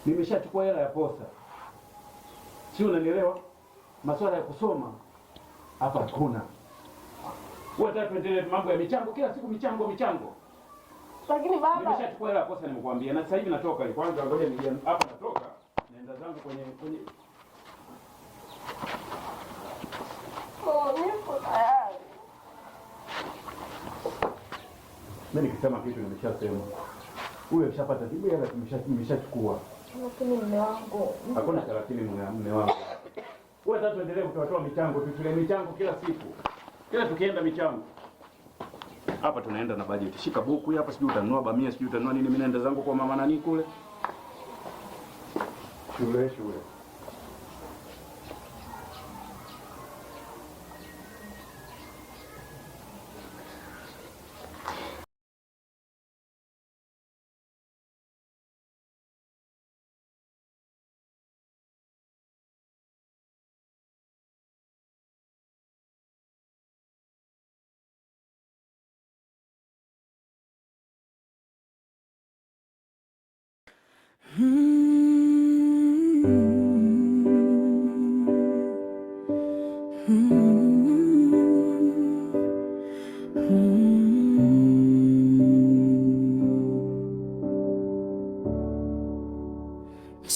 Nimeshachukua hela ya posa, si unanielewa? Masuala ya kusoma hapa hakuna. Wewe unataka tuendelee mambo ya michango kila siku, michango michango. Lakini baba, Nimeshachukua hela ya posa, nimekuambia, na sasa hivi natoka. Kwanza ngoja nije hapa, natoka naenda zangu kwenye kwenye mama, mimi siko tayari. Mimi nikisema kitu nimeshasema. Huyo ameshapata jibu, hela nimeshachukua. Lakini mume wangu, Hakuna 30 mume wangu. Wewe sasa tuendelee kutoa michango, tutoe michango kila siku. Kila tukienda michango. Hapa tunaenda na bajeti. Shika buku hapa, sijui utanunua bamia, sijui utanunua nini, mimi naenda zangu kwa mama nani kule. Shule shule.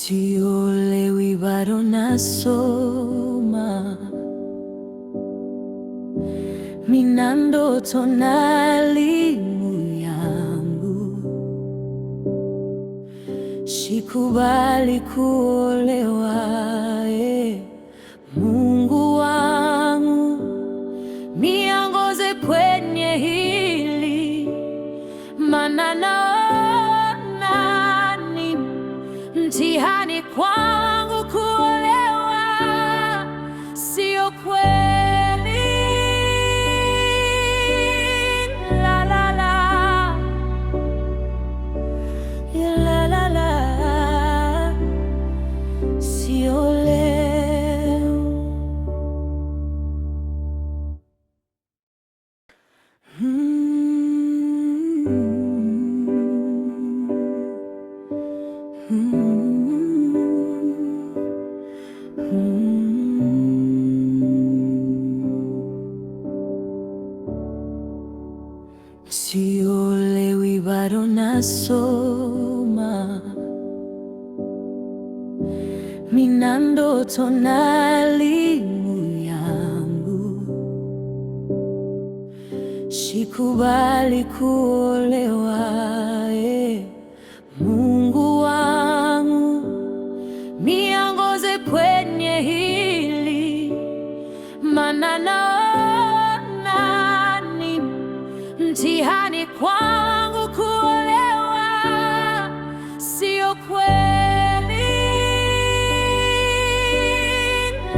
Siolewi bado nasoma, mina ndoto na elimu yangu, sikubali kuolewa, eh. Mungu wangu niongoze kwenye hili, maana naona ni mtihani kwangu kuolewa, sio kweli. La, la, la. La, la, la. Sio leo. Siolewi bado nasoma, mina ndoto na elimu yangu, sikubali kuolewa, eh. Mungu wangu niongoze kwenye hili, maana naona ni mtihani kwangu kuolewa, sio kweli.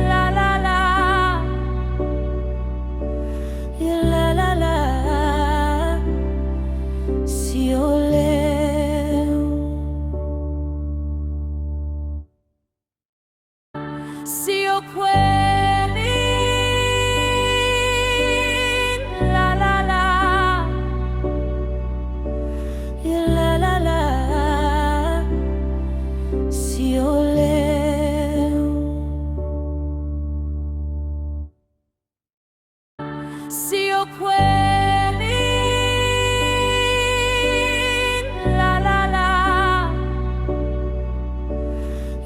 La, la, la. La, la, la. Sio leo. Sio kweli. La, la, la. La, la, la. Sio leo. Sio kweli. La, la, la.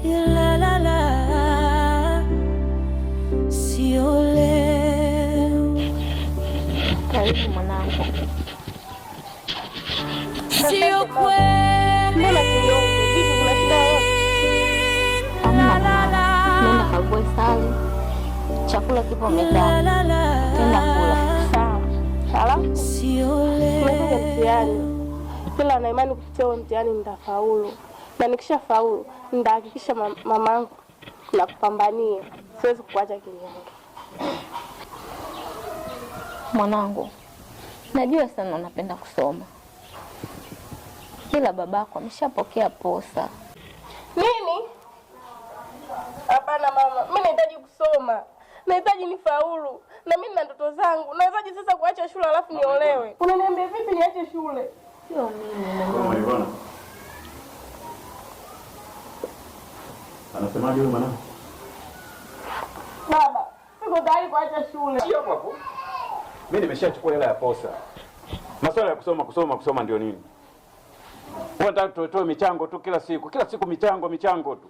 La, la, la. Sio leo. Karibu mwanangu. Sio kweli. Mbona kinyonge? Vipi, kuna shida yoyote? Hamna La, la, mwanangu. Nenda la. kague sali, chakula kipo La, mezani, la, la. tenda kula. Sawa. Halafu Sio tumefanya leo. mtihani, ila na imani kupitia huo mtihani nitafaulu, na nikisha faulu nitahakikisha mamangu na kupambania, siwezi kukuacha kinyonge. Mwanangu, najua sana unapenda kusoma, ila babako ameshapokea posa. Nini? Hapana mama, mi nahitaji kusoma, nahitaji nifaulu, na mi nina ndoto zangu. Nawezaje sasa kuacha shule alafu niolewe? Unaniambia vipi niache shule? Sio mimi. Mama Ivona. Anasemaje huyu mwanangu? Baba, siko tayari kuacha shule. Sio hapo hapo. Mimi nimeshachukua hela ya posa. Masuala ya kusoma kusoma kusoma ndio nini? Wewe unataka tutoe michango tu kila siku. Kila siku michango michango tu.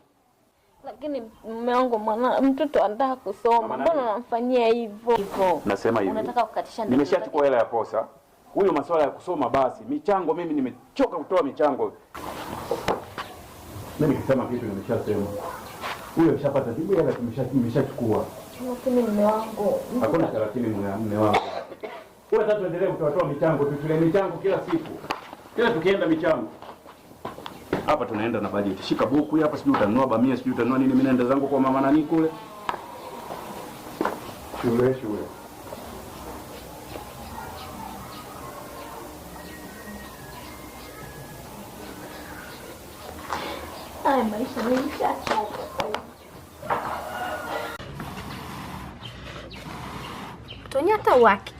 Lakini mume wangu, mwana mtoto anataka kusoma, mbona unamfanyia hivyo hivyo? Nasema hivi. Unataka kukatisha ndoto. Nimeshachukua hela ya posa. Huyo masuala ya kusoma basi, michango mimi nimechoka kutoa michango. Mimi nikisema kitu nimeshasema. Huyo ameshapata jibu, hela tumeshachukua. Lakini mume wangu, Hakuna cha lakini mume wangu. Wewe sasa tuendelee kutoa michango tu, tule michango kila siku. Kila tukienda michango. Hapa tunaenda na bajeti. Shika buku hapa, sijui utanunua bamia, sijui utanunua nini, mimi naenda zangu kwa mama nani kule. Shule shule. Haya maisha nimeshachoka. Tonya hata wake.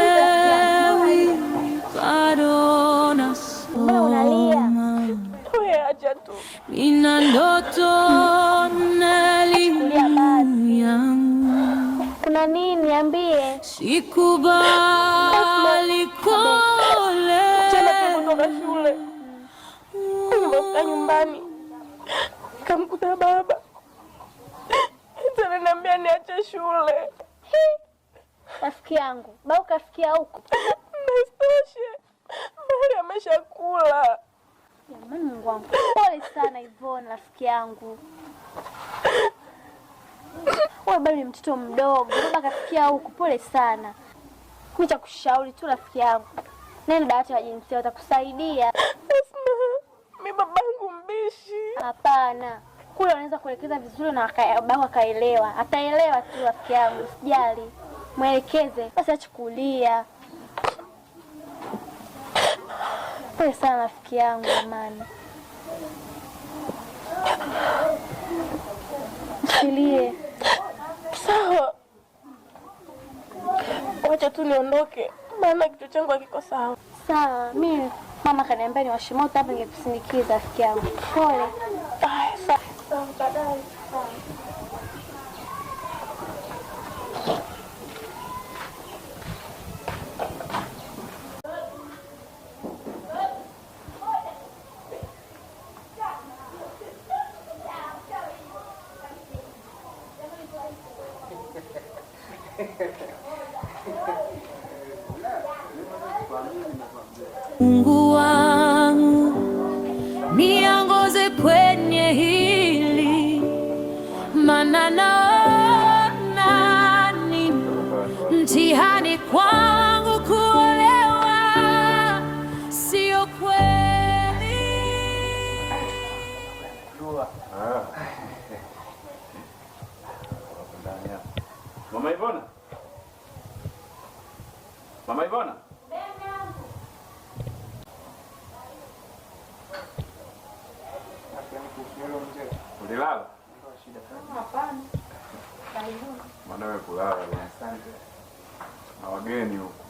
Siolewi, bado Mbona unalia? nasoma. Wewe acha tu. Nina ndoto na elimu yangu. Kuna nini? Niambie. Sikubali Jana kuolewa. kutoka shule. Nilipofika nyumbani nikamkuta baba. Tena niambia niache shule. Rafiki yangu, baba ukafikia huko? Na isitoshe bali ameshakula. Jamani, Mungu wangu, pole sana Ivona, rafiki yangu. Wewe bado ni mtoto mdogo, baba kafikia huko, pole sana. Mimi cha kushauri tu rafiki yangu, nenda dawati la jinsia, watakusaidia. Asma, mi babangu mbishi. Hapana, kule wanaweza kuelekeza vizuri na babu akaelewa. Ataelewa tu rafiki yangu, usijali, mwelekeze basi, achukulia. Pole sana rafiki yangu, amani. Usilie. Sawa, wacha tu niondoke, maana kichwa changu hakiko sawa. Sawa, mi mama kaniambia niwashe moto hapa ningekusindikiza rafiki yangu. Pole. Aya, sawa. Sawa, baadaye. Mungu wangu niongoze kwenye hili, maana naona ni mtihani kwangu kuolewa, sio kweli. Mama Ivona? Mama Ivona? Ulilala? Mwanawe kulala bwana. Na wageni huko.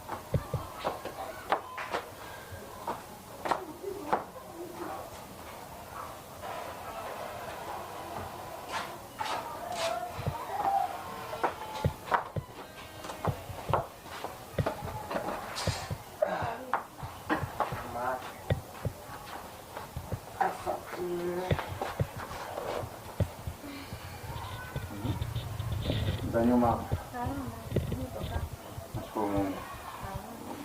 Za nyuma. Nashukuru Mungu.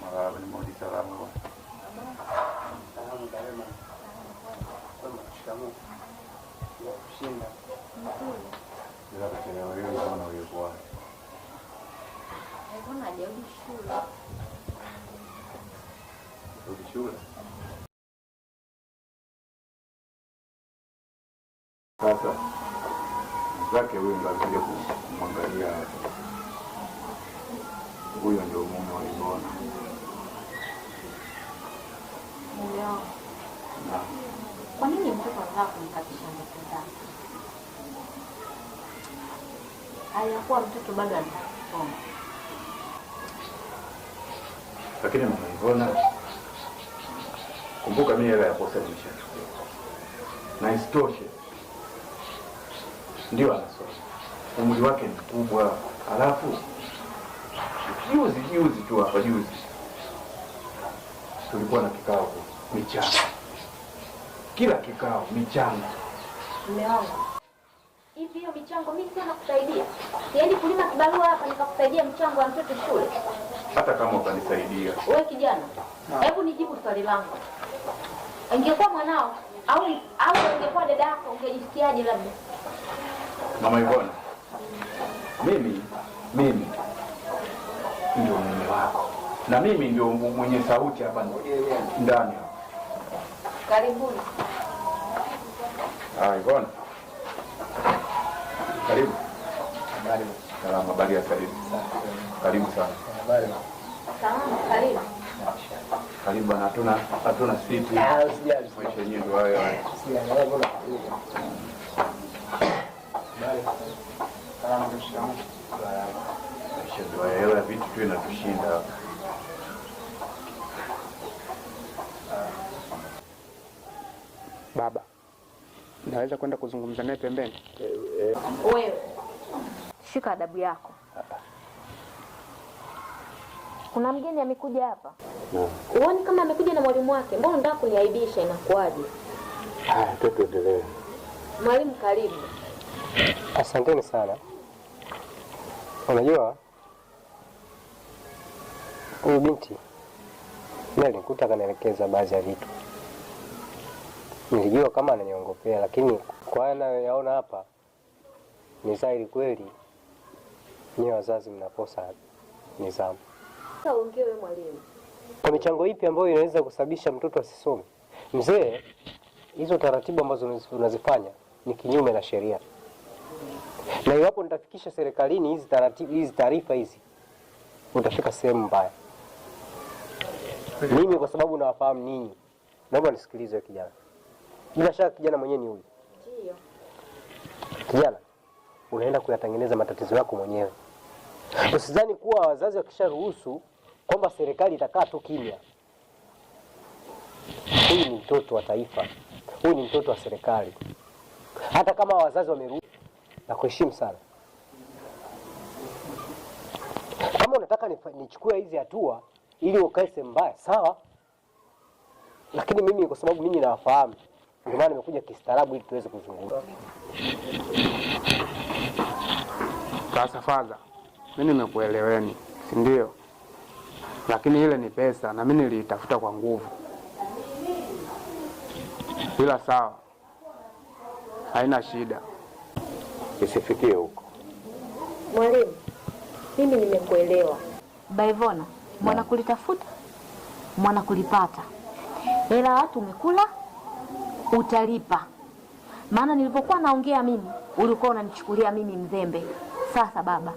Marahaba, nimerudi salama bwana. Bila kuchelewa. Hajarudi shule. Rudi shule. Sasa zake huyo ndo alikuja kumwangalia hapa. Huyo ndio mume wa Ivona. Mume wangu, Naam. kwa nini mtoto anataka kumkatisha ndoto zake? Aliyakuwa mtoto bado anataka kusoma. Lakini mama Ivona, kumbuka mimi hela ya posa nimeshachukua, na isitoshe ndio anasoma, umri wake ni mkubwa. Alafu juzi juzi tu hapa juzi tulikuwa na kikao michango, kila kikao michango. Mume wangu, hivi hiyo michango mimi sio nakusaidia? Siendi kulima kibarua hapa nikakusaidia mchango wa mtoto shule. Hata kama utanisaidia Wewe kijana, hebu nijibu swali langu. Ingekuwa mwanao au ingekuwa dada yako ungejisikiaje labda? Mama Ivona, mimi ndio mume wako na mimi ndio mwenye sauti hapa ndani hapa. Karibuni. Ah, Ivona. Karibu. Habari. Salama, habari ya saizi. Karibu sana. Salama, karibu. Karibu bana, hatuna siti. Ah, usijali. Maisha yenyewe ndio hayo hayo. Usijali, wewe mbona karibu. Habari. Salama, shikamoo. Maisha ndio hayo, hela vitu tu inatushinda hapa. Baba, naweza kwenda kuzungumza naye pembeni? Wewe shika adabu yako. Kuna mgeni amekuja hapa. Huoni kama amekuja na mwalimu wake? Mbona unataka kuniaibisha? Inakuwaje? Haya, tuendelee. Mwalimu, karibu. Asanteni sana. Unajua huyu binti mimi alinikuta akanielekeza baadhi ya vitu, nilijua kama ananiongopea, lakini kwa haya nayoyaona hapa ni dhahiri kweli nyewe wazazi mnakosa nidhamu. Sasa ongee wewe mwalimu. Kwa michango ipi ambayo inaweza kusababisha mtoto asisome? Mzee, hizo taratibu ambazo unazifanya ni kinyume na sheria, na iwapo nitafikisha serikalini hizi taratibu, hizi taarifa hizi, utafika sehemu mbaya. Mimi kwa sababu nawafahamu ninyi, naomba nisikilize wewe kijana. Bila shaka kijana mwenyewe ni huyu Ndio. kijana, unaenda kuyatengeneza matatizo yako mwenyewe. Usidhani kuwa wazazi wakisharuhusu kwamba serikali itakaa tu kimya. Huyu ni mtoto wa taifa, huyu ni mtoto wa serikali. Hata kama wazazi wameruhusu, na kuheshimu sana. Kama unataka nichukue hizi hatua ili ukae sehemu mbaya, sawa, lakini mimi kwa sababu ninyi nawafahamu, ndio maana nimekuja kistaarabu ili tuweze kuzungumza. Sasa fadha, mimi nimekueleweni, si ndio? Lakini ile ni pesa na mimi niliitafuta kwa nguvu, ila sawa, haina shida. Isifikie huko. Mwalimu, mimi nimekuelewa. Baivona, mwana kulitafuta, mwana kulipata. Hela watu umekula, utalipa. Maana nilipokuwa naongea mimi, ulikuwa unanichukulia mimi mzembe. Sasa baba,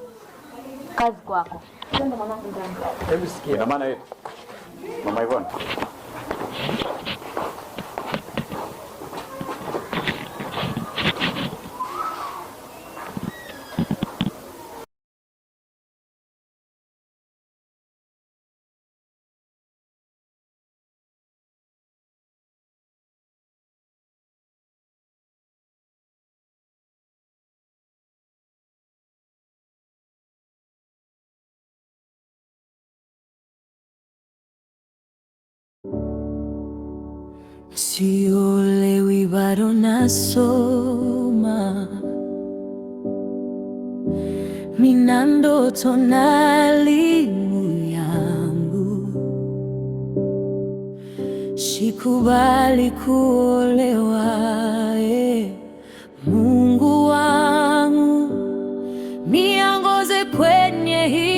kazi kwako. Twende mwanangu ndani. Hebu sikia. Ina maana eti Mama Ivona, Siolewi bado nasoma, mina ndoto na elimu yangu, sikubali kuolewa. Mungu wangu niongoze kwenye hii